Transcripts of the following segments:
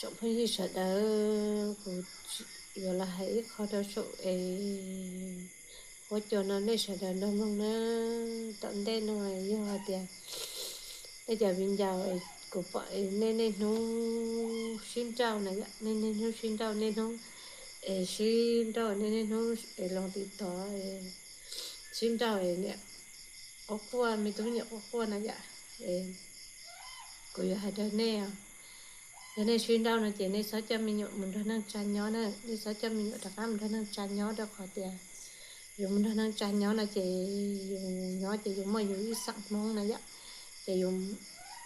Tsoom phooj ywg sawv daws, kuv yuav los hais ib qho rau saum es huab cua no nej sawv daws nrog mloog na. Tom ntej no yog hais tias nej cov viv ncaus, kuv pom nej niaj hnub sib nrauj na yom, nej niaj hnub sib nrauj, niaj hnub es sib nrauj, nej niaj hnub es loo tiv tov, sib nrauj es niam quaj quaj, me tub me nyuam quaj quaj na yom. Kuv yuav hais rau nej os, yog nej sib nrauj no ces nej txhob coj me nyuam mus nrog neej tsa nyob na, nej txhob coj me nyuam rov qab mus nrog neej tsa nyob, rau qhov tias yus mus nrog neej tsa nyob no ces yus nyob ces yus muaj yus ib xeem Hmoob na yom. Ces yus,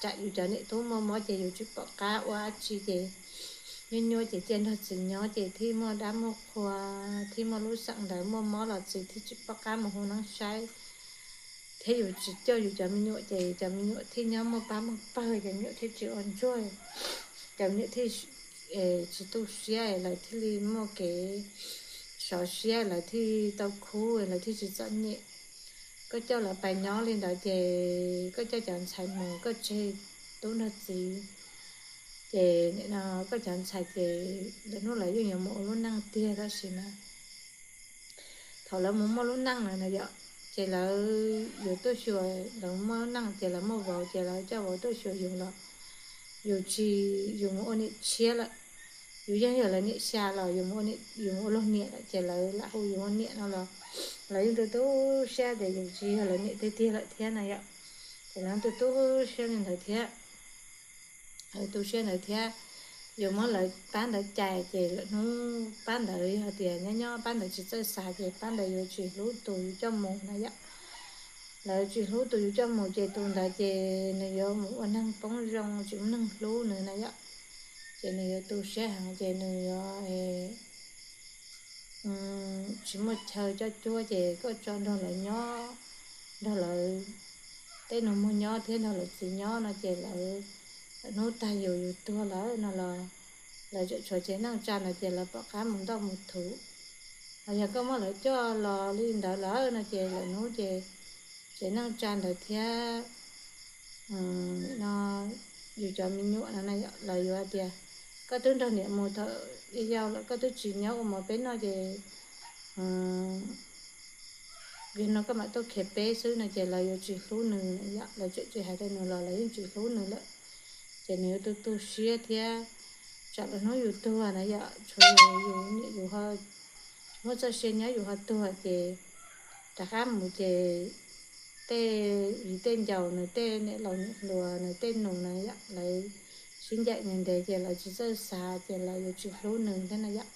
tsam yus cov niam tub muaj mob ces yus tsis pom qab ua dab tsi ces nyuaj nyuaj ces cia nrog txiv nyob ces thiaj muaj dab muaj qhua, thiaj muaj lub xeem ntawd, muaj mob los txiv thiaj tsis pom qab mus hu neeb saib. Thiab yus tsis coj yus cov me nyuam ces cov me nyuam thiaj nyob muaj pab muaj pawg, cov me nyuam thiaj tsis ua ntsuag, cov me nyuam thiaj tsis tu siab, lawv thiaj li muaj kev sov siab, lawv thiaj tau khub, lawv thiaj tsis txom nyem. Koj coj lawv pais nyob li ntawd ces koj coj cov ntxhais mus koj tseg tub nrog txiv, ces nim no koj cov ntxhais ces lawv hnub lawv yeej yuav mus ua lub neej tiag, tab sis mas thaum lawv mus muaj lub neej lawm na yom, ces lawv yuav tuaj xyuas, lawv muaj lub neej ces lawv muaj vauv ces lawv coj vauv tuaj xyuas yus los yus tsis, yus mus ua niam tshiab lawm, yus yeej yog lawv niam xya los yus mus ua luag niam lawm ces lawv lam hu yus ua niam no los lawv yeej tu tu siab tias yus tsis yog lawv niam tiag tiag lawm thiab na yom. Ces lawv tu tu siab li ntawd thiab, tu siab ntawd thiab. Yus muab lawv pab ntawd cais ces lawm hnub pab ntawd yog tias nyob nyob pab ntawd tsis txawj xav ces pab ntawd yuav tsis hlub tus yus coj mus na yom. Lawv tsis hlub tus yus coj mus ces tus ntawd ces nws yuav mus ua neeg poob zoo, tsis muaj neeg hlub nws na yom. Ces nws yuav tu siab heev ces nws yuav tsis muaj chaw coj cuab ces koj tso nrog lawv nyob, nrog lawv tej nus muag nyob thiab nrog lawv txiv nyob no ces lawv, lawm hnub tag yus yus tuag lawm no los lawv tseem tshuav tsev neej tsa no ces lawv pom qab mus ntoj mus thuv. Ho yog koj muab lawv coj los li ntawd lawm no ces lawm hnub ces tsev neej tsa ntawd thiab no yus cov me nyuam no na lawv yuav tias koj twb nrog niam mus thaum yau lawm, koj twb tsis nyob ua mov peb noj ces vim no koj mam tuaj khiav peb xwb no ces lawv yuav tsis hlub nws na yom, lawv tseem tsis hais rau nws los lawv yeej tsis hlub nws lawm. Ces nws yuav tu tu siab thiab tsam lawm hnub yus tuag na yom, tshuav yus niam yus ho muab txoj sia nyob yus ho tuag ces rov qab mus ces tej viv tej ncaus nws tej niam laus niam hluas nws tej nus na yom, lawv sib ncaim ntev ntev ces lawv tsis txawj xav ces lawv yuav tsis hlub nws thiab na yom.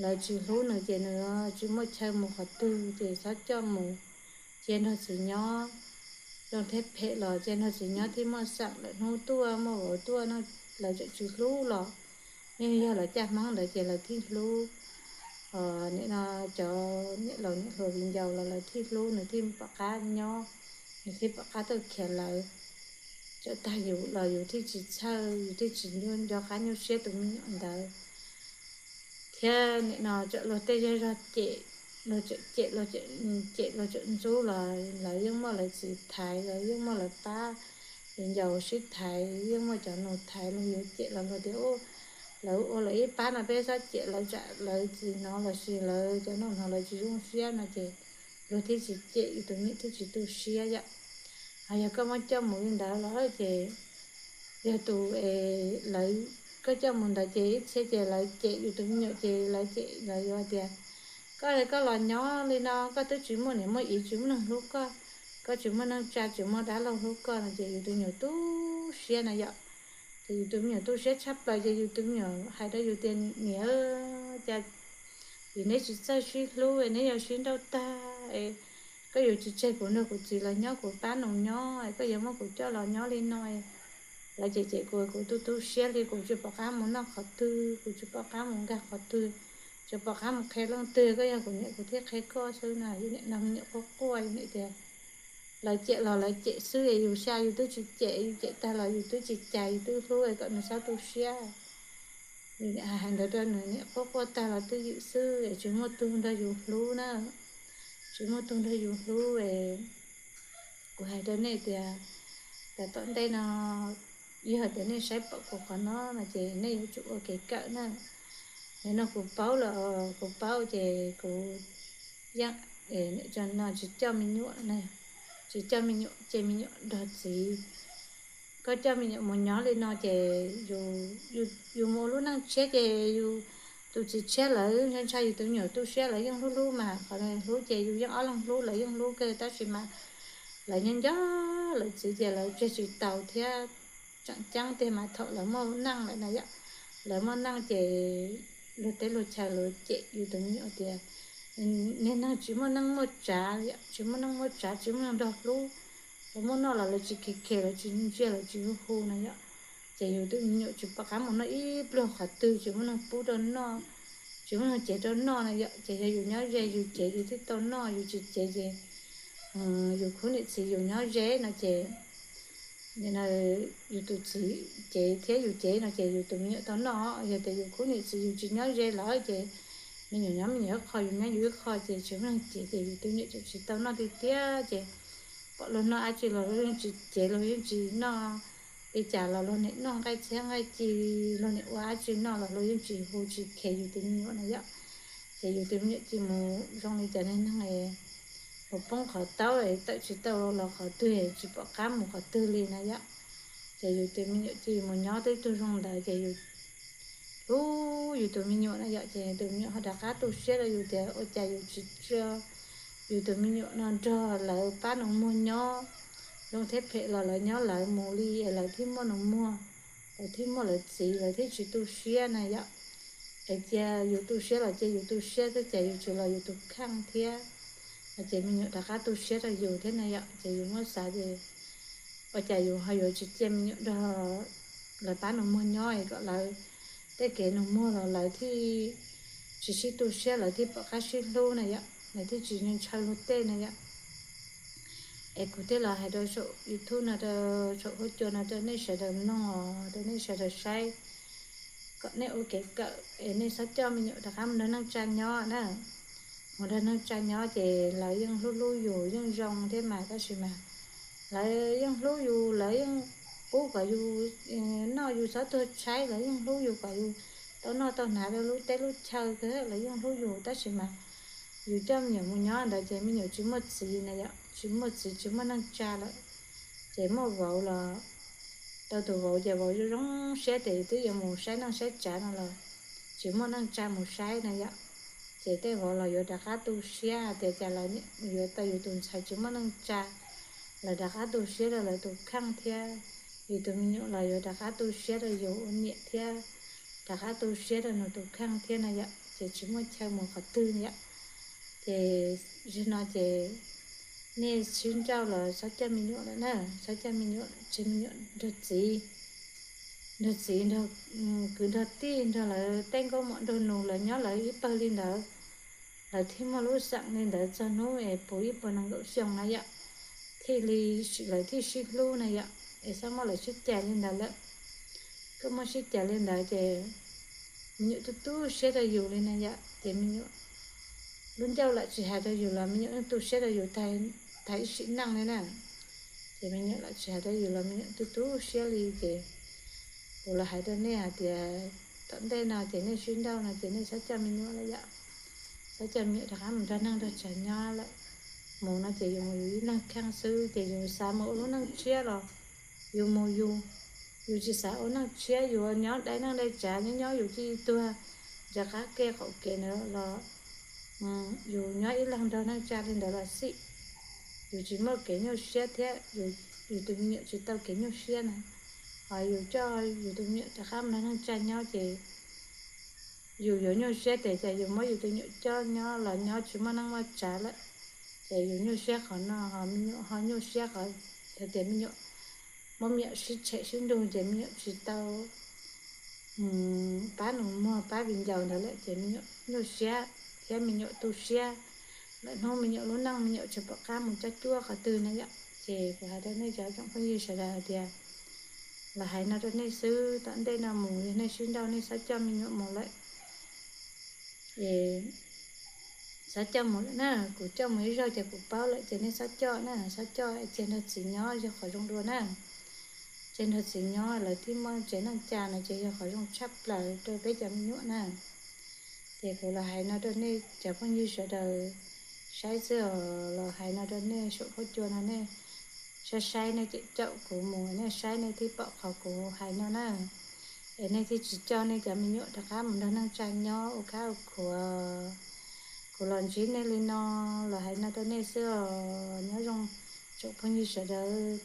Lawv tsis hlub nws ces nws tsis muaj chaw mus qhov twg ces txhob coj mus, cia nrog txiv nyob zoo thiab phem los cia nrog txiv nyob thiaj muaj xeem, lawm hnub tuaj muaj vauv tuaj no lawv tseem tsis hlub los yeej yog lawv caj Hmoob ntawd ces lawv thiaj hlub. Nim no cov niam laus niam hluas viv ncaus los lawv thiaj hlub, nws thiaj pom qab nyob, nws thiaj pom qab tuaj khiav lawv. Tsam tag yus los yus thiaj tsis txhawj, yus thiaj tsis nco qab nyuaj siab tus me nyuam ntawd. Thiab nim no tsam luag tej zej zog cem, luag tseem cem, luag tseem ntxub los lawv yeej muaj lawv txiv thaiv, lawv yeej muaj lawv pab viv ncaus sib thaiv, yeej muaj cov nus thaiv, luag yuav cem los luag tias lawv ua lawv ib pab no peb txhob cem lawv tsam lawv tsis hnov los sis lawv cov nus hnov lawv tsis zoo siab no ces luag thiaj tsis cem, yus tus me nyuam thiaj tsis tu siab yom. Ho yog koj muab coj mus li ntawd los ces yog tus es lawv, koj coj mus ntawd ces ib txhia ces lawv cem yus tus me nyuam ces lawv cem lawv yuav tias koj, koj los nyob li no koj twb tsis muaj niam muaj txiv, tsis muaj neeg hlub koj, koj tsis muaj neej tsa tsis muaj dab laug hlub koj no ces yus tus me nyuam tu siab na yom. Ces yus tus me nyuam tu siab tshaj plaws ces yus tus me nyuam hais rau yus tias niam, cas vim neb tsis txawj sib hlub es neb yuav sib nrauj tag es koj yuav tsis tseg kuv nrog kuv txiv los nyob, kuv pab nus nyob es koj yuav muab kuv coj los nyob li no. Lawv cem cem kuv, kuv tu tu siab li kuv tsis pom qab mus noj qhov twg, kuv tsis pom qab mus nkag qhov twg, tsis pom qab mus qhia leej twg, koj yog kuv niam kuv thiaj qhia koj xwb na. Yus niam nrog me nyuam quaj quaj, yus niam tias lawv cem los lawv cem xwb es yus xya yus twb tsis cem, yus cem tag los yus twb tsis cais, yus twb hlub es kom nws txhob tu siab. Yus niam hais ntawd rau nws niam quaj quaj tag los twb ywm xwb es tsis muaj tug nrog yus hlub na, tsis muaj tug nrog yus hlub es kuv hais rau nej tias, tas tom ntej no Yog hais tias nej saib pom kuv qhov no no ces nej yuav tsum ua kev kawm na. Nim no kuv paub lawm, kuv paub ces kuv yeej, no tsis coj me nyuam, tsis coj me nyuam, ces me nyuam nrog txiv. Koj coj me nyuam mus nyob li no ces yus mus ua lub neej tshiab ces yus tus txiv tshiab lawv ntshai ntshai yus tus me nyuam tu siab, lawv yeej hlub hlub mas, qhov hlub ces yus yeej ob leeg hlub, lawv yeej hlub kawg tab sis mas lawv nyob nco lawv txiv ces lawv tseg tsis taus thiab. Tseem ceeb tiag mas thaum lawv muaj neej lawm na yom, lawv muaj neej ces luag teb luag chaw lawv cem yus tus me nyuam tias niag neeg tsis muaj neej muaj tsav, tsis muaj neej muaj tsav, tsis muaj neeg nrog hlub. Lawv muaj noj los lawv tsis khev khev, lawv tsis ntsia, lawv tsis hu hu na yom. Ces yus tus me nyuam tsis pom qab mus noj ib pluag qhov twg, tsis muaj neeg pub rau noj, tsis muaj neeg cev rau noj na yom. Ces yog yus nyob ze yus cev yus thiaj tau noj, yus tsis cev ces yus khub niam txiv yus nyob ze no ces yus tus txiv cev thiab yus cev no ces yus tus me nyuam tau noj. Yog tias yus khub niam txiv yus tsis nyob ze lawm ces me nyuam nyob me nyuam ib qho, yus nyob yus ib qho ces tsis muaj neeg cev ces yus tus me nyuam tsis tau noj tiag tiag. Ces pom luag noj dab tsi los luag yeej tsis cev, luag yeej tsis noj. Li cas los luag niam noj nqaij txhiab nqaij ci, luag niam ua dab tsi noj los luag yeej tsis hu tsis khev yus tus me nyuam na yom. Ces yus tus me nyuam cia mus zoo li cov neeg mus poob qhov taub es tawm tsis tau los qhov twg, tsis pom qab mus qhov twg li na yom. Ces yus tus me nyuam cia mus nyob tib tug zoo ntawd ces yus hlub yus tus me nyuam na yom, ces yus tus me nyuam ho rov qab tu siab rau yus tias ua cas yus tsis tso yus tus me nyuam no nrog lawv pab nus muag nyob. Zoo thiab phem los lawv nyob lawv mus li es lawv thiaj muaj nus muag, lawv thiaj muaj lawv txiv, lawv thiaj tsis tu siab na yom. Es cia yus tu siab los cia yus tu siab xwb, ces yus tsis los yus tus kheej thiab. Ces me nyuam rov qab tu siab rau yus thiab na yom. Ces yus muab xav ces ua cas yus ho yuav tsis cia me nyuam nrog lawv pab nus muag nyob es kom lawv tej kev nus muag los lawv thiaj tsis sib tu siab, lawv thiaj pom qab sib hlub na yom, lawv thiaj tsis ntshaw luag tej na yom. Es kuv thiaj los hais rau saum YouTube no, rau saum huab cua no rau nej sawv daws mloog os, rau nej sawv daws saib, kom nej ua kev kawm es nej txhob coj me nyuam rov qab mus nrog neej tsa nyob na. Mus nrog neej tsa nyob ces lawv yeej hlub hlub yus yeej zoo thiab mas, tab sis mas lawv yeej hlub yus, lawv yeej pub kom yus noj, yus txhob tuag tshaib, lawv yeej hlub yus kom yus tau noj tau hnav rau lub teb lub chaw kawg, lawv yeej hlub yus, tab sis mas yus coj me nyuam mus nyob ntawd ces me nyuam tsis muaj txiv na yom, tsis muaj txiv tsis muaj neej tsa lawm. Ces muaj vauv los tau tus vauv ces vauv zoo zoo siab ces twb yuav mus saib neej saib tsav no los tsis muaj neej tsa mus saib na yom. Ces tej vauv los yuav rov qab tu siab hais tias cas lawv yuav tau yus tus ntxhais tsis muaj neej tsa, lawv rov qab tu siab rau lawv tus kheej thiab. Yus tus me nyuam los yuav rov qab tu siab rau yus ua niam thiab rov qab tu siab rau nws tus kheej thiab na yom, ces tsis muaj chaw mus qhov twg na yom. Ces zaum no ces nej sib nrauj los txhob coj me nyuam lawm na, txhob coj me nyuam, tseg me nyuam nrog txiv, nrog txiv nrog kwv nrog tij, nrog lawv tej nkauj muam nraug nus, lawv nyob lawv ib pawg li ntawd, lawv thiaj muaj lub xeem li ntawd txog hnub es puv ib puas nees nkaum xyoo na yom, thiaj li lawv thiaj sib hlub na yom. Es txhob muab lawv sib cais li ntawd lawm. Koj muab sib cais li ntawd ces me nyuam tu tu siab rau yus li na yom, ces me nyuam lub ncauj lam tsis hais rau yus los me nyuam yeej tu siab rau yus tag ib sim neej li na. Ces me nyuam lam tsis hais rau yus los me nyuam tu tu siab li ces kuv los hais rau nej hais tias tom ntej no ces nej sib nrauj no ces nej txhob coj me nyuam lawm yom, txhob coj me nyuam rov qab mus nrog neej nrog tsav nyob lawm. Mus no ces yus mus yus ib leeg kheej xwb ces yus xav mus ua lub neej tshiab los yus mus yus, yus tsis xav ua neej tshiab, yus nyob dai neej dai tsav nyob nyob yus cia li tuag rov qab kev qaum kev ntawd los yus nyob ib leeg nrog neej tsa li ntawd los xij, yus tsis muaj kev nyuaj siab thiab yus tus me nyuam tsis tau kev nyuaj siab na. Ho yus coj yus tus me nyuam rov qab mus nrog neej tsa nyob ces yus yuav nyuaj siab tias cas yus muab yus tus me nyuam coj nyob los nyob tsis muaj neej muaj tsav lawm, ces yus nyuaj siab qhov no, ho me nyuam ho nyuaj siab qhov tias me nyuam muab me nyuam sib tshem sib nrug ces me nyuam tsis tau pab nus muag pab viv ncaus ntawd lawm ces me nyuam nyuaj siab thiab me nyuam tu siab. Lawm hnub me nyuam lub neej me nyuam tsis pom qab mus cob cuab qhov twg na yom. Ces kuv hais rau nej cov tsoom phooj ywg sawv daws hais tias, los hais no rau nej xwb, tom ntej no mus yog nej sib nrauj nej txhob coj me nyuam mus lawm. Txhob coj mus lawm na, kuv coj mus ib zaug ces kuv paub lawm ces nej txhob coj na, txhob coj, cia nrog txiv nyob yog qhov zoo dua na. tsev nrog txiv nyob, lawv thiaj muaj tsev neej tsa no ces yog qhov zoo tshaj plaws rau peb cov me nyuam na. Ces kuv los hais no rau nej cov phooj ywg sawv daws saib xwb os, los hais no rau nej saum huab cua no nej saib saib nej cem caum kuv mus, nej saib nej thiaj pom qhov kuv hais no na. Es nej thiaj tsis coj nej cov me nyuam rov qab mus nrog neej tsa nyob ua khab ua khuav. Kuv los ntsib nej li no, los hais no rau nej xwb os, nyob zoo tsoom phooj ywg sawv daws.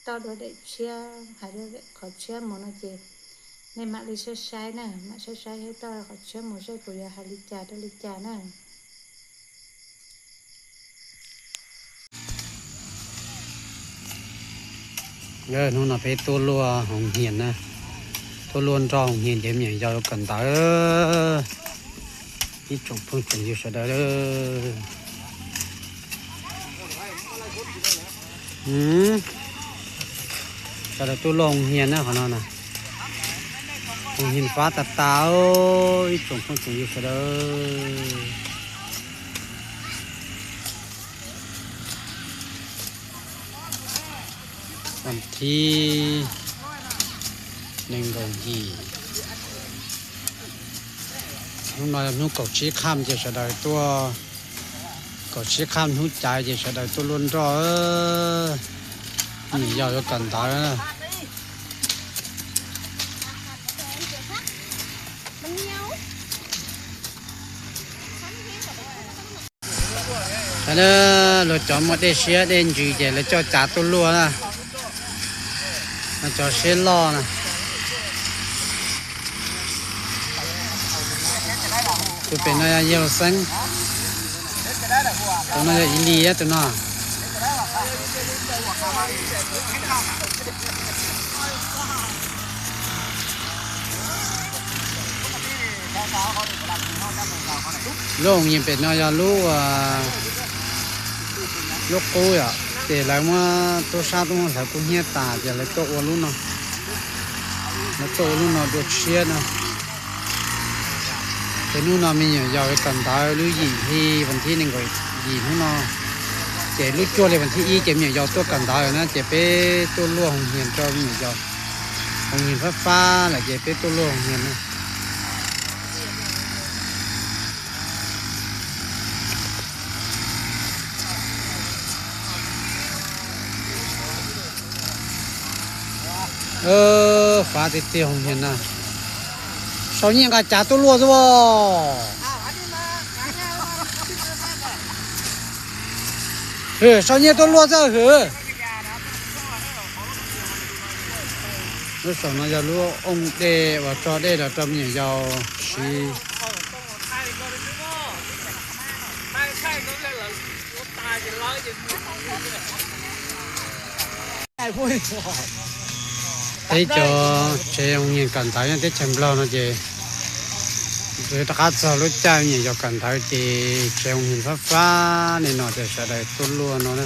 Toj dua daim tshiab, hais dua daim qhov tshiab mus no ces nej mam li saib saib na, mam saib saib thiab toj qhov tshiab mus saib kuv yuav hais li cas rau li cas na. Hnub no peb tuaj luaj hoos hias na, tuaj luaj nroj hoos hias ces me nyuam yaus yuav kawm ntawv. Ib tsoom phooj tsoom ywg sawv daws, sawv daws tuaj luaj hoos hias na, qhov no na, hoos hias fab tas tas, ib tsoom phooj tsoom ywg sawv daws. Vas thib nees nkaum yim, hnub no yog hnub kaum tsib qhaj ces sawv daws tuaj, kaum tsib qhaj hnub caiv ces sawv daws tuaj luaj nroj, me nyuam yaus yuav kawm ntawv. Luag cov muaj dej siab dej ntsws ces lawv coj cav tuaj luaj na, cov siab loj na. Tus pem no yog Yauxeeb, tus no yog Ilias tus no. Lub hoos hias pem no yog lub, lub qub yom, ces lawv muab tub sab tub muab hlawv kub hnyiab tas ces lawv tuaj ua lub no, lawv tuaj ua lub no dua tshiab no. Ces hnub no me nyuam yaus kawm ntawv lub yim hli vas thib nees nkaum yim hnub no, ces lub cuaj hli vas thib ib ces me nyuam yaus tuaj kawm ntawv na, ces peb tuaj luaj hoos hias rau me nyuam yaus, hoos hias fab fab lawm ces peb tuaj luaj hoos hias na. Fab tiag tiag hoos hias na. Sau Nyiaj nqa cav tuaj luaj xwb os. Sau Nyiaj tuaj luaj xwb hwm. Lub saum no yog lub ooj dej uas tso dej los rau me nyuam yaus siv. Peb cov tsev hoos hias kawm ntawv nyob teb chaws Nplog no ces rov qab txog lub caij me nyuam yaus kawm ntawv ces tsev hoos hias fab fab li no ces sawv daws tuaj luaj no na.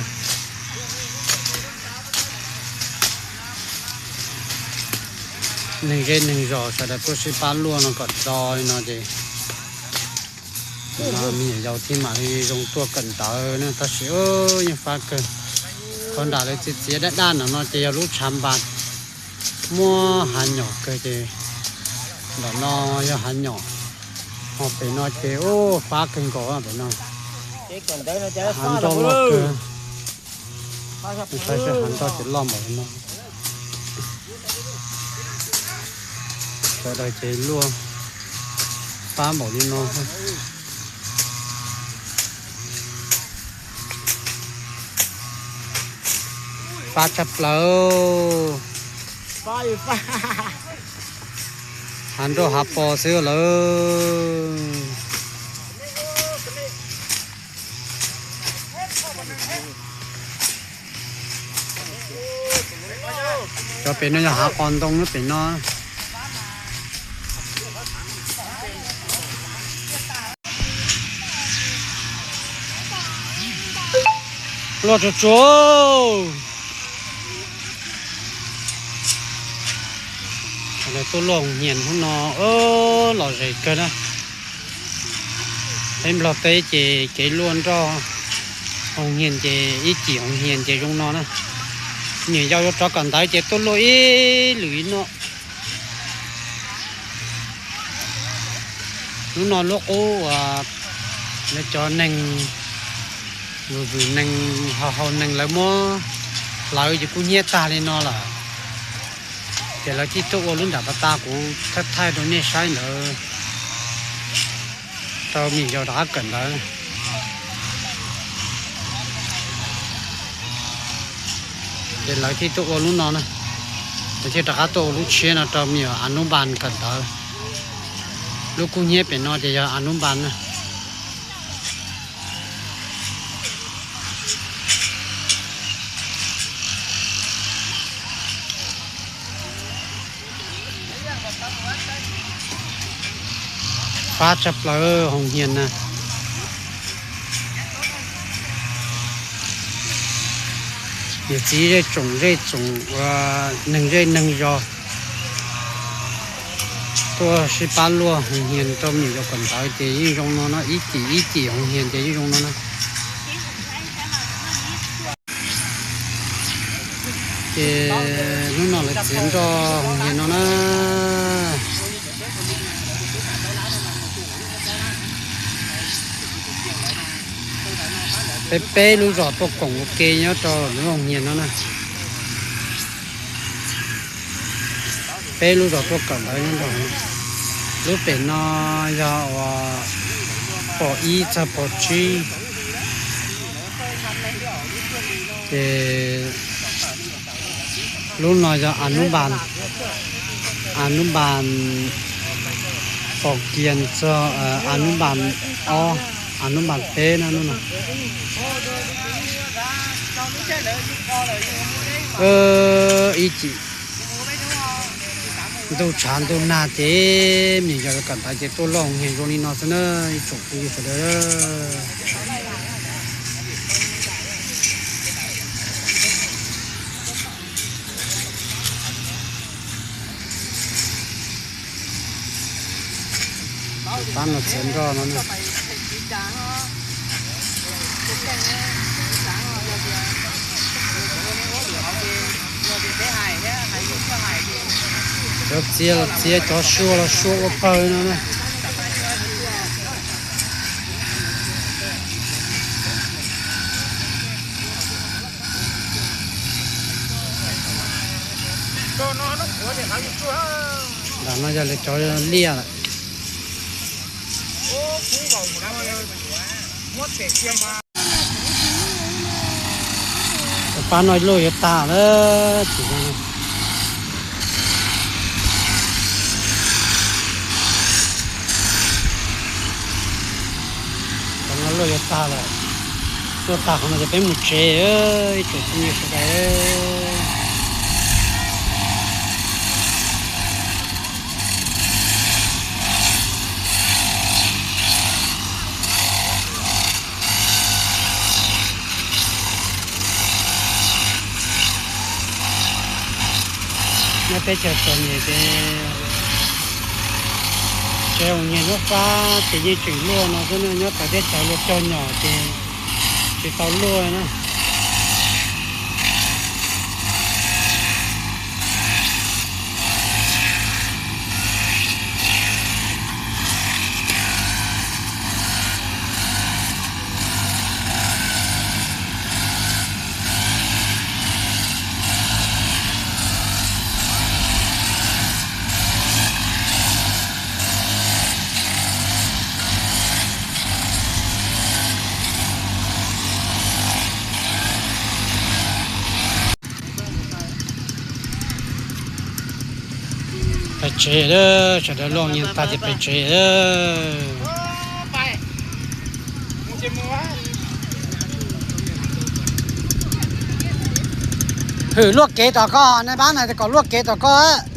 Neeg zej neeg zos sawv daws tuaj sib pab luaj no kom do li no ces me nyuam yaus thiaj mam li zoo tuaj kawm ntawv na. Tab sis yeej fab kawg. Qhov nram lawv txiav txiav daj daj no no ces yog lub tshav npas, muaj hav nyom kawg ces nram no yog hav nyom, ho pem no ces ub fab kawg nkaus pem no. Hav nroj loj kawg. Saib seb hav nroj ces loj npaum li no. Sawv daws ces luaj fab npaum li no. Fab tshaj plaws. Hav nroj hav pos xwb lawm. Cov pem no yog hav qos ntoo nyob pem no. Luaj tsuag tsuag. Lawv tuaj luaj hoos hias hnub no lom zem kawg na. Peb Nplog teb ces kev luaj nroj hoos hias ces ib cim hoos hias ces zoo no na. Niam yau yuav rov kawm ntawv ces tuaj luaj ib lwm ib no. Hnub no lub qub uas lawv cov neeg, vwm vwm neeg, haus haus neeg lawv muab hlawv ces kub hnyiab tag li no lawm. Ces lawv thiaj tuaj ua lub nram pas tas kuv thaij thaij rau nej saib ntawd, rau me nyuam yaus rov qab kawm ntawv. Ces lawv thiaj tuaj ua lub no na, lawv thiaj rov qab tuaj ua lub tshiab no rau me nyuam anub npas kawm ntawv. Lub kub hnyiab pem no ces yog anub npas na. Fab tshaj plaws hoos hias na. Niam txiv zej tsoom zej tsoom, neeg zej neeg zos tuaj sib pab luaj hoos hias rau me nyuam yaus kawm ntawv ces yeej zoo no no, ib cim ib cim hoos hias ces yeej zoo no na. Ces hnub no lawv txiav nroj hoos hias no na. Peb peb lub zos tuaj koom ua ke nyob rau lub hoos hias no na. Peb lub zos tuaj kawm ntawv nyob rau lub pem no yog uas pom ib txog pom tsib. Ces lub no yog anub npas, anub npas pom kiag txog anub npas ob, anub npas peb na lub no. Ib cim ntuj tshav ntuj nag ces me nyuam yaus kawm ntawv ces tuaj luaj hoos hias zoo li no xwb na ib tsoom phooj ywg sawv daws. Pab no txiav nroj no na. Cov txiav los txiav, cov sua los sua ua pawg no na. Nram no yog lawv cov liaj lawm. Pab no luaj yuav tag lawm. Qhov no luaj yuav tag lawm. Luaj tag qhov no ces peb mus tsev, ib tsoom phooj ywg sawv daws. Nyob teb chaws txom nyem ces tsev hoos hias lub fab ces yeej tseem luaj no xwb na, nyob txawv teb chaws luag cog nyom ces tsis tau luaj na. Pais tsev, sawv daws luaj nyiaj tag ces pais tsev. Hwm luaj kev tom koj, nais npab na kom luaj kev tom koj.